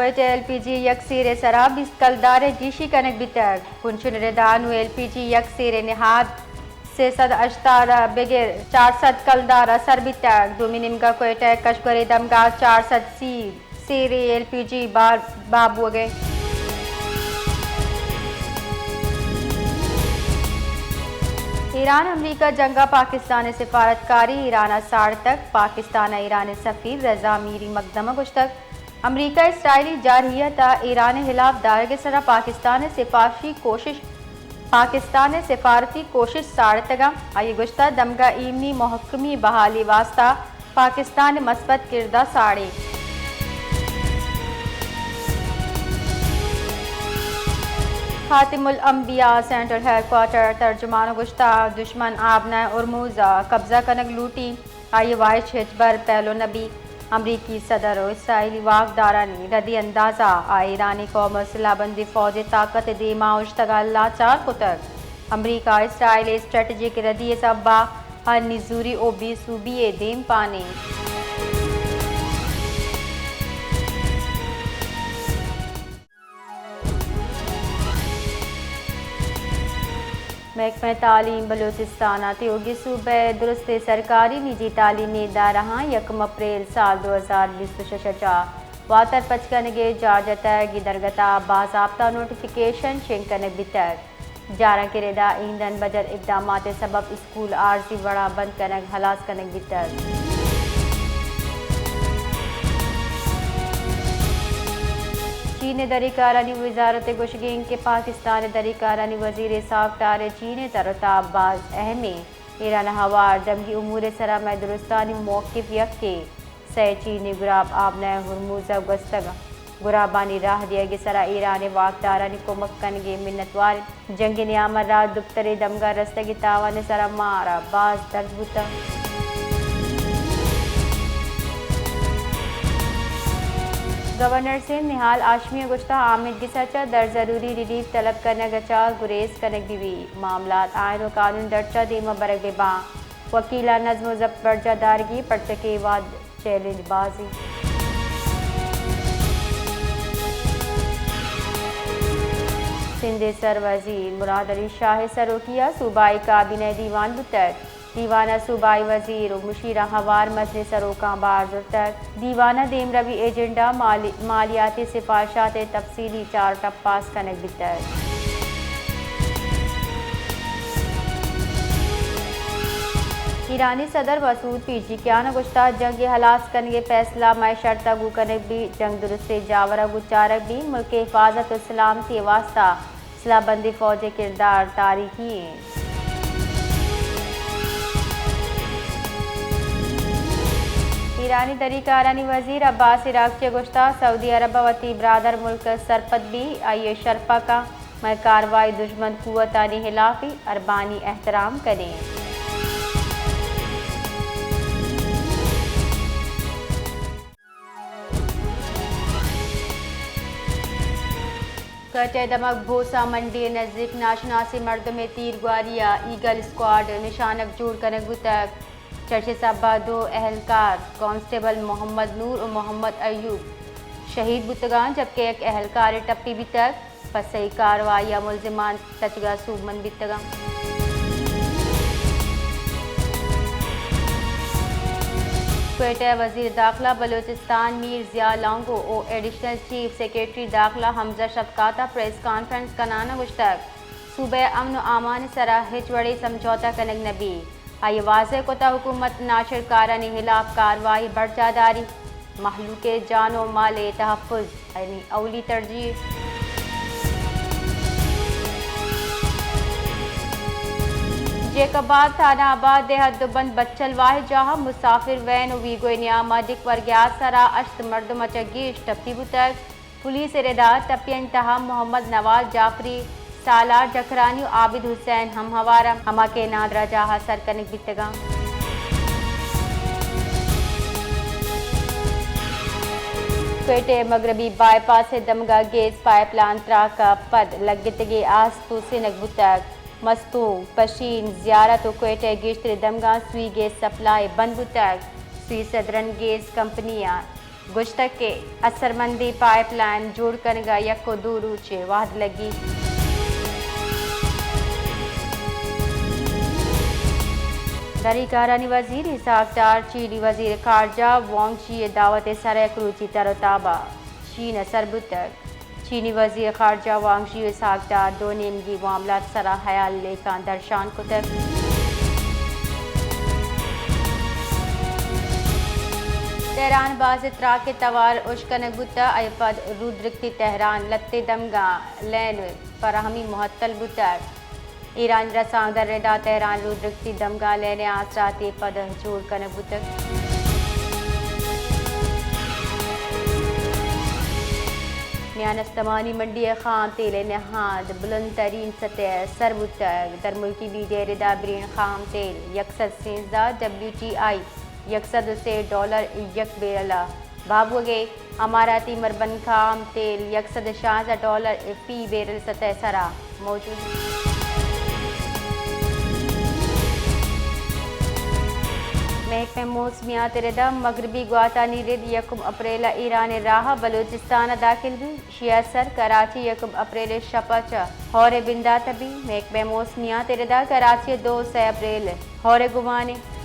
Quetta L P جی یک سیرے سرا بیست کلدار ء گیشی کنگ بیتگ۔ پنچن ردا نوں ایل پی جی یک سیرے نہاد سئے سد ہشتاد ء بگر چار سد کلدار ء سر بیتگ۔ دومی نیمگا کوئٹہ ء کشگورے دمگا چار سد سی سیرے ایل پی جی بار باب بوگ ء۔ ایران امریکہ جنگ ء پاکستان ء سفارتکاری ایران ء ساڑتگ۔ پاکستان ء ایران ء سفیر رضا میری مقدم ء گوشتگ، امریکہ اسرائیلی جارحیت ء ایران ء ہلاپ دارگ ء سرا پاکستان ء سفارشی کوشش، پاکستان ء سفارتی کوشش ساڑتگ انت۔ آئی ء گوشتگ، دمگ ء ایمنی محکمی بحالی واستہ پاکستان ء مثبت کرد ء ساڑی۔ خاتم الانبیاء سینٹرل ہیڈ کوارٹر ترجمان ء گوشتگ، دشمن آبنہ ہرموز ء قبضہ کنگ لوٹی۔ آئی ء واہش ہچبر پیلو نہ بیت۔ امریکی صدر ء اسرائیلی واکدارانی ردی انداز ء ایرانی قوم ء سلاہ بندیں فوج ء طاقت ء دیما اوشتگ ء لاچار کتگ۔ امریکہ ء اسرائیل ء اسٹریٹجک ردی ء سبب ء ہر نزوری ء بے سوبی ء دیمپان انت۔ محکمہ تعلیم بلوچستان ء تیوگیں صوبہ ء درستیں سرکاری نجی تعلیمی ادارہاں یکم اپریل سال دو ہزار بیست ء شش ء چہ واتر پچ کنگ ء جار جتگ۔ اے درگت ء باضابطہ نوٹیفکیشن شنگ کنگ بیتگ۔ جاراں کہ ردا ایندھن بجٹ اقدامات ء سبب اسکول عارضی وڑا بند کنگ ہلاس کنگ بیتگ۔ چین ء دری کارانی وزارت ء گوشگ انت کہ پاکستان ء دری کارانی وزیر ء ساکتار ء چین ء تر ء تاب باز اہم انت۔ ایران ء ہوار جنگی امور ء سرا مئے درستانی موقف یکے۔ سئے چینی گراب آبنہ ہرموز ء گوستگ انت۔ گرابانی راہ دیگ ء سرا ایران ء واکدارانی کمک کنگ ء منتوار انت۔ جنگ ء نیام ء راج دپتر ء دمگ ء رستگیں تاوان ء سرا مارا باز درد بوتگ۔ گورنر سندھ نہال ہاشمی ء گوشتگ، آمید گس ء چہ در ضروری ریلیف طلب کنگ ء چہ گریز کنگ بہ بیت۔ معاملات آئین ء قانون ء درچ ء دیم ء برگ بہ باں۔ وکیلاں نظم ء ضبط برجاہ دارگی، پرچہ کہ اے وہد چیلنج باز انت۔ سندھ ء سر وزیر مراد علی شاہ ء سروکی ء صوبائی کابینہ ء دیوان بوتگ۔ دیوان ء صوبائی وزیر ء مشیراں ہوار مزنیں سروکاں بار زرتگ۔ دیوان ء دیمروی ایجنڈا مالی-، مالیاتی سفارشات ء تفصیلی چارٹ ء پاس کنگ بیتگ۔ ایرانی صدر مسعود پیجیکیان ء گوشتگ، جنگ ء ہلاس کنگ ء فیصلہ مئے شرط ء گوں کنگ بیت، جنگ درستیں جاور ء گوں چارگ بیت، ملک ء حفاظت ء سلامتی ء واستہ سلاہ بندیں فوج ء کردار تاریخی انت۔ ایرانی دری کارانی وزیر عباس عراقچی ء گوشتگ، سعودی عرب ء وتی برادر ملک ء سرپد بیت، آئی ء شرپ ء کنت، مئے کاروائی دژمن قوتانی ہلاف انت، عربانی احترام کنیں۔ کوئٹہ ء دمگ بھوسا منڈی ء نزیک ناشناسیں مردمے تیرگواری ء ایگل اسکواڈ نشانگ جوڑ کنگ بوتگ۔ چرچ ء سبا دو اہلکار کانسٹیبل محمد نور و محمد ایوب شہید بوتگاں، جبکہ یک اہلکارے ٹپی بیتگ۔ پسئی کاروائی ء ملزمان تچگ ء سوبمند بیتگ انت۔ کوئٹہ ء وزیر داخلہ بلوچستان میر ضیاء لانگو و ایڈیشنل چیف سیکرٹری داخلہ حمزہ شفقات ء پریس کانفرنس کنان ء گوشتگ، صوبہ ء امن و امان ء سرا ہچ وڑیں سمجھوتہ کنگ نہ بیت۔ آئی ء واضح کتگ، حکومت ناشرکارانی ہلاف کاروائی برجاہ داری، مہلوک ء جان و مال ء تحفظ آیانی اولی ترجیح۔ جیکب آباد، تھانہ آباد ء حد و بند بچل واحد جاہ ء مسافر وین و ویگو ء نیام ء ڈک ورگ ء آسر ء ہشت مردم ء چہ گیش ٹپی بوتگ۔ پولیس ء ردا ٹپیانی تہا محمد نواز جعفری، سالار جکھرانی و عابد حسین ہم ہوار انت، ہما کہ نادراہ جاہ ء سر کنگ بیتگاں۔ کوئٹہ ء مغربی بائی پاس ء دمگا گیس پائپ لائن تراک ء پد لگتگیں آس توسینگ بوتگ۔ مستونگ، پشین، زیارت و کوئٹہ ء گیشتریں دمگاں سوئی گیس سپلائی بند بوتگ۔ سوئی سدرن گیس کمپنی ء گوشتگ کہ اثرمندیں پائپ لائن جوڑ کنگ ءَ یک ءُ دو روچ ءِ وھد لگیت۔ دری کارانی وزیر اسحاق ڈار چینی وزیر خارجہ وانگ شی ءِ دعوت ءِ سر ءَ یک روچی تر ءُ تاب ءَ چین ءَ سر بوتگ۔ چینی وزیر خارجہ وانگ شی ءُ اسحاق ڈار دو نیمگی معاملات ءِ سرا ہیال لیکاں درشان کتگ۔ تہران ءَ بازیں تراک ءِ توار ہشک کنگ بوتگ، آئی ءَ پد رودرکتی تہران لھتے دمگاں لین فراہمی معطل بوتگ۔ ایرانی رسانکدر ءِ ردا تہران رودرکتی دمگاں لین ءِ آسراتی ءَ پد جوڑ کنگ بوتگ۔ میان استمانی منڈی ءِ خام تیل ءِ نہاند بلند ترین سطح ءَ سر بوتگ۔ درملکی میڈیا ءِ ردا برین خام تیل یک سد سیزدہ، ڈبلیو ٹی آئی یک سد ءُ سے ڈالر یک بیرل ءَ بہا بوگ ءَ، اماراتی مربن خام تیل یک سد ءُ شانزدہ ڈالر فی بیرل سطح ءِ سرا موجود۔ محکمہ موسمیات ءِ ردا مغربی گواتانی رد یکم اپریل ءَ ایران ءِ راہ ءَ بلوچستان ءَ داخل بیت۔ ایشی ءَ سر کراچی یکم اپریل ءِ شپ ءَ چہ ہور ءَ بندات بیت۔ محکمہ موسمیات ءِ ردا کراچی ءَ دو ءُ سئے اپریل ءَ ہور ءِ گمان اِنت۔